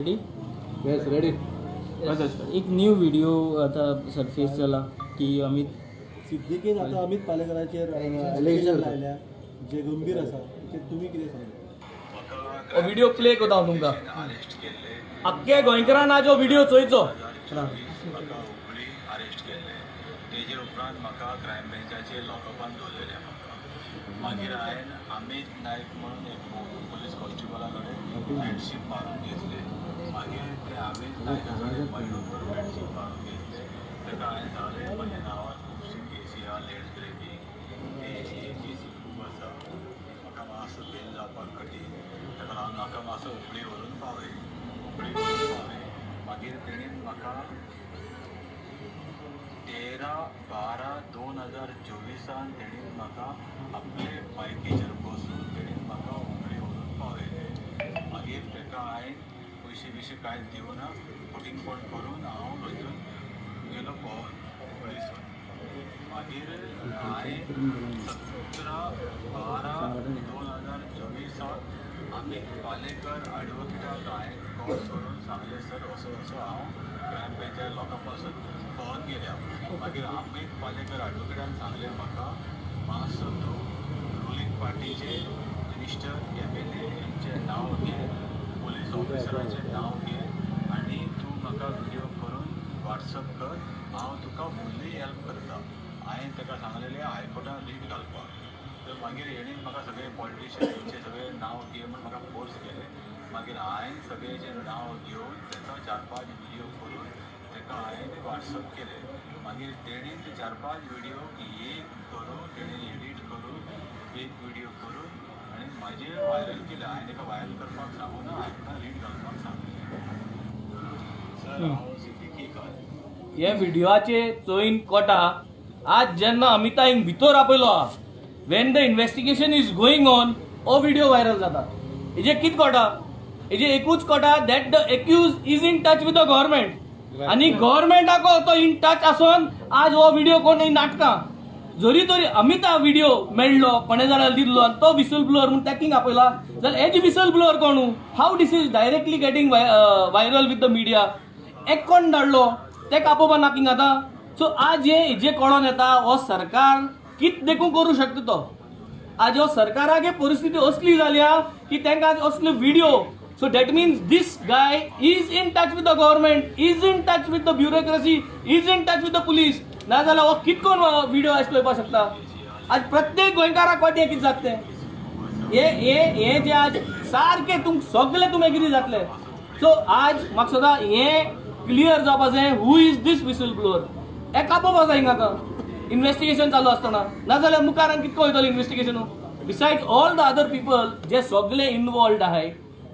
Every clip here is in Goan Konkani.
रेडी? Yes, ready. एक न्यू व्हिडिओ आता सरफेस जाला की अमित सिद्दीकीन आता अमित पालेकराचेर एलिगेशन लायल्या जे गंभीर आसा, ते तुमी कितें सांगता? हो व्हिडिओ प्ले करता हांव तुमकां. आख्खे गोंयकारान आज हो व्हिडिओ चोयचो. म्हाका हुबळी अरेस्ट केल्ले, तेजेर उपरांत म्हाका क्रायम ब्रांचाचे लॉकअपान दवरलेले म्हाका. मागीर हांवें अमित नायक म्हणून एक पुलीस कॉन्स्टेबला कडेन फ्रेंडशीप मारून घेतले. मागीर ते अमित नायका कडेन म्हयनो फ्रेंडशीप मारून घेतले. ताका हांवें सांगलें, म्हज्या नांवार खुबशी केसी आहा, लँड ग्रेबींग हे केसी खूब आसा, म्हाका मातसो बेल जावपाक कठीण, ताका लागून म्हाका मातसो हुबळी व्हरून पावय, हुबळी व्हरून पावय. मागीर तेणेन म्हाका 13/12/2024 तेणेन म्हाका आपले बायकीचेर बसून तेणेन म्हाका हुबळी व्हरून पावयलें. मागीर ताका हांवें पयशे बियशे कांयच दिवना, फटींगपण करून हांव थंयसून गेलो भोंवन हुबळीसून. मागीर हांवें 17/12/2024 अमित पालेकर एडवोकेटाक हांवें कॉल करून सांगलें, सर असो असो हांव क्रायम ब्रांच्या लोकां पासून पळोवन गेल्या. मागीर अमित पालेकर एडवोकेटान सांगलें म्हाका, मातसो तूं रुलींग पार्टीचे मिनिस्टर MLA हेंचें नांव घे, पुलीस ऑफिसराचें नांव घे आनी तूं म्हाका व्हिडियो करून वॉट्सअप कर, हांव तुका फुल्ली हेल्प करता. हांवें ताका सांगलेलें हायकोर्टान रीट घालपाक. तर मागीर हेणेन म्हाका सगळे पॉलिटिशियनांचे सगळे नांव घे म्हूण म्हाका फोर्स केलें. मागीर हांवें सगळ्याचें नांव घेवन ताका 4-5 व्हिडियो करून ताका हांवें वॉट्सअप केलें. मागीर तेणेन ते 4-5 व्हिडियो एक करून तेणेन एडीट करून एक व्हिडियो करून आनी म्हाजे व्हायरल केले. हांवें ताका व्हायरल करपाक सांगूना, हायकोर्टान रीट घालपाक सांगलें. सर हांव सिद्दीकी खान. हे व्हिडिओचे चोयन कोटा आज जेन्ना अमिता हिंग भितर आपयलो, when the investigation is going on, हो व्हिडिओ व्हायरल जाता. हेजे कित कोटा? हेजे एकूच कोटा that the accused is in touch with the government आनी गव्हर्मेंटाको तो इन टच आसून आज हो व्हिडिओ कोण ही नाटकां जरी तरी अमिता व्हिडिओ मेळ्ळो कोणे जाल्यार दिल्लो आनी तो विसल ब्लोअर म्हूण टॅकिंग आपयला जाल्यार हेजे विसल ब्लोअर कोण? How this is directly getting viral with the media? एक कोण धाडलो तेका आपोवपा ना किंग आतां. सो आज हे हेजे कळोन येता हो सरकार कित देखून करूं शकता तो. आज हो सरकाराक परिस्थिती असली जाल्या की तांकां आज असले video. So that means this guy is in touch with the government, is in touch with the bureaucracy, is in touch with the police. ना जाल्यार हो कित कोण व्हिडिओ आयज पळोवपाक शकता. आज प्रत्येक गोंयकाराक वाटे कितें जाता तें हे हे हे जे आज सारकें तुमकां सगळें तुमी कितें जातलें. सो आज म्हाका सदां हें क्लियर जावपा जाय, who is this whistle blower. हेका आपोवपा जाय हिंगा आतां इन्वेस्टिगेशन चालू आसतना, नाजाल्यार मुखार आनी कितको वयतलो investigation. Besides all the other people जे सगळे इनवॉल्वड आहाय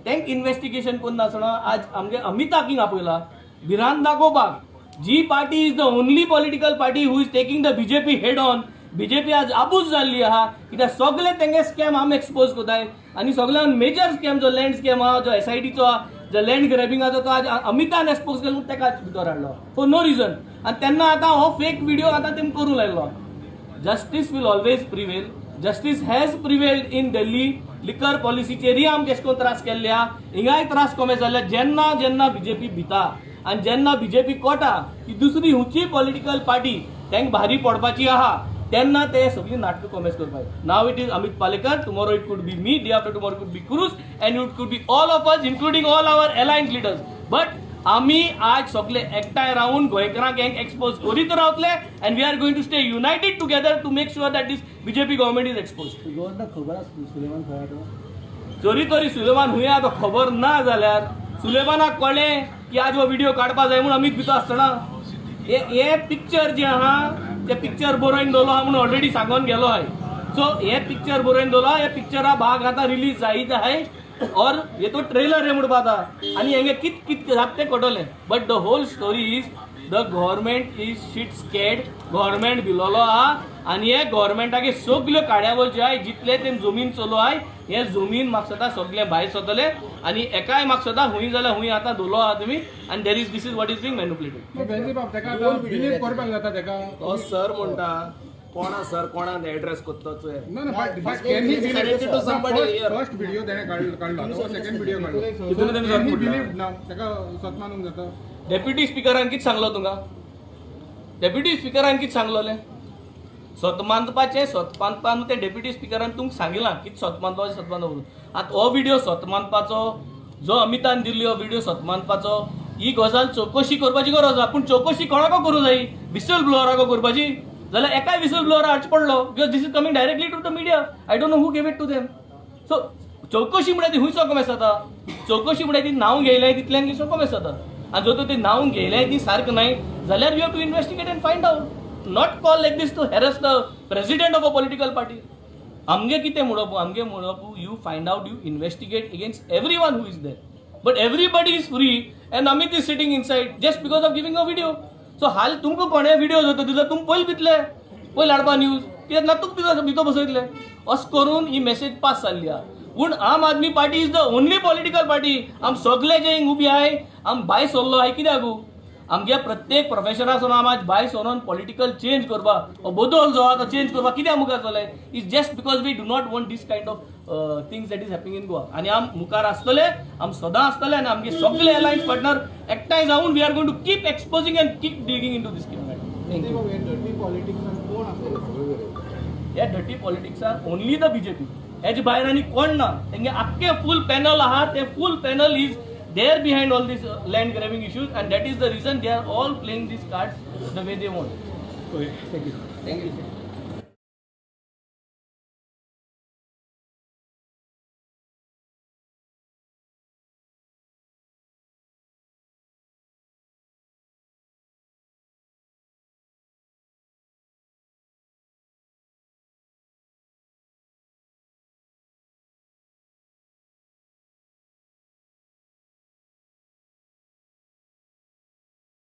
तेंक इन्वेस्टिगेशन करून नासतना आज आमगे अमिताक हिंग आपयला भिरांत दाखोवपाक. जी party is the only political party who is taking the BJP head on. BJP आज आबूज जाल्ली आहा कित्याक सगळे तेंगे स्कॅम आमी एक्सपोज करताय आनी सगळ्यान मेजर स्कॅम जो लँड स्कॅम आहा, जो SITचो आहा, जो लँड ग्रॅबिंगाचो, तो आज अमितान एक्सपोज केलो म्हणून तेका भितर हाडलो फॉर नो रिजन. आनी तेन्ना आतां हो फेक व्हिडिओ आतां तेमी करूंक लायलो. Justice will always prevail. Justice has prevailed in Delhi. Liquor पॉलिसीचेरय आमकां एशे करून त्रास केल्ले आहा, हिंगाय त्रास कमे जाल्ले. जेन्ना जेन्ना बीजेपी भिता आनी जेन्ना बीजेपी कोटा की दुसरी खंयचीय पॉलिटिकल पार्टी तांकां भारी पडपाची आहा तेन्ना ते सगळीं नाटकां कॉमेस करपाक. Now it is Amit Palekar, tomorrow it could be me, day after tomorrow could be Cruz, and it could be all of us including all our alliance leaders. But आमी आज सगळे एकठांय रावन गोंयकारांक हेंक एक्सपोज करीत रावतले and we are going to stay united together to make sure that this BJP government is expose. गव्हर्मेंटाक खबर आसा सुलेमान खंय आहा तो? जरी तरी सुलेमान हुंय आहा तो खबर ना जाल्यार सुलेमानाक कळ्ळें की आज हो व्हिडिओ काडपा जाय म्हूण अमीत भितर आसतना हे पिक्चर जें आहा तें पिक्चर बरोवन दवरलो आहा म्हूण ऑलरेडी सांगोन गेलो आहाय. सो हे पिक्चर बरोवन दवरलो, हे पिक्चरा भाग आतां रिलीज जायत आहाय और हे तो ट्रेलर रे म्हणपा आतां आनी हेंगे कित कित जाता तें कळटलें. But the whole story is the government is shit scared. Government भिलोलो आहा आनी हे गव्हर्मेंटागे सगल्यो कार्यावळ ज्यो आहाय जितले ते जमीन चलो आहाय हे जमीन म्हाका दिसता सगळें भायर सरतलें आनी एकाय म्हाका दिसता हुंय जाल्यार हुंय आतां धोलो आहा तुमी आनी there is this is what is being manipulated. तो सर म्हणटा कोणा सर कोणाक एड्रेस करता चोय. No, no, but can he connected to somebody here. First video त्याने काढला, तो सेकंड व्हिडिओ काढलो. तितून तेणे Can he सत believe now? ताका सत मानूंक जाता? डेप्युटी स्पिकरान कितें सांगलो तुमकां? डेप्युटी स्पिकरान कितें सांगलोलें? सत मानपाचें, सत मानपा न्हू तें डेप्युटी स्पिकरान तुमकां सांगिलां कितें सत मानपाचें, सत मानपा म्हणून. आतां हो व्हिडियो सत मानपाचो जो अमितान दिल्ली, हो व्हिडियो सत मानपाचो, ही गजाल चवकशी करपाची गरज आसा. पूण चवकशी कोणाको करूं जाय? विसल ब्लोअराको करपाची जाल्यार एकाय विसल ब्लोअर हाडचो पडलो, because this is coming directly to the media. I don't know who gave it to them. So चवकशी म्हळ्यार ती खंय कोमेस जाता? चवकशी म्हळ्यार ती नांव घेयल्याय तितल्यान ती कोमेस जाता. आनी जर तर ती नांव घेयल्याय ती सारकें न्हय जाल्यार you have to investigate and find out, not call like this to harass the president of a political party. आमगे कितें म्हणप? आमगे म्हणप, you find out, you investigate against every one who is there, but everybody is free and Amit is sitting inside just because of giving a video. So हाल तुमकां कोणें व्हिडियो जर दिलो, तुमी पयलीं भितले, पयलीं हाडपा न्यूज, कित्याक ना तुका भितर भितर बसयतले. अशें करून ही मेसेज पास जाल्ली आहा. पूण Aam Aadmi Party is the only political party. आम सगळे जे हिंग उबी आहाय, आम भायर सरलो आहाय कित्याक? आमगे प्रत्येक प्रोफेशनासून आम आज भायर सरोन पॉलिटिकल चेंज करपा, हो बदल जो आहा तो चेंज करपा कित्याक मुखार सरले, is just because we do not want this kind of things that is happening in Goa. आनी आम मुखार आसतले, आम सदां आसतले आनी आमगे सगळे अलायन्स पार्टनर एकठांय जावन we are going to keep exposing and keep digging into this. Thank you. Dirty पॉलिटिक्सान कोण आसा? ह्या डर्टी पॉलिटिक्सान ओनली the BJP. हेजे भायर आनी कोण ना. तेंगे आख्खे फूल पॅनल आहा, ते full panel is there behind all these land grabbing issues, and that is the reason they are all playing these cards the way they want. Okay, thank you. Thank you.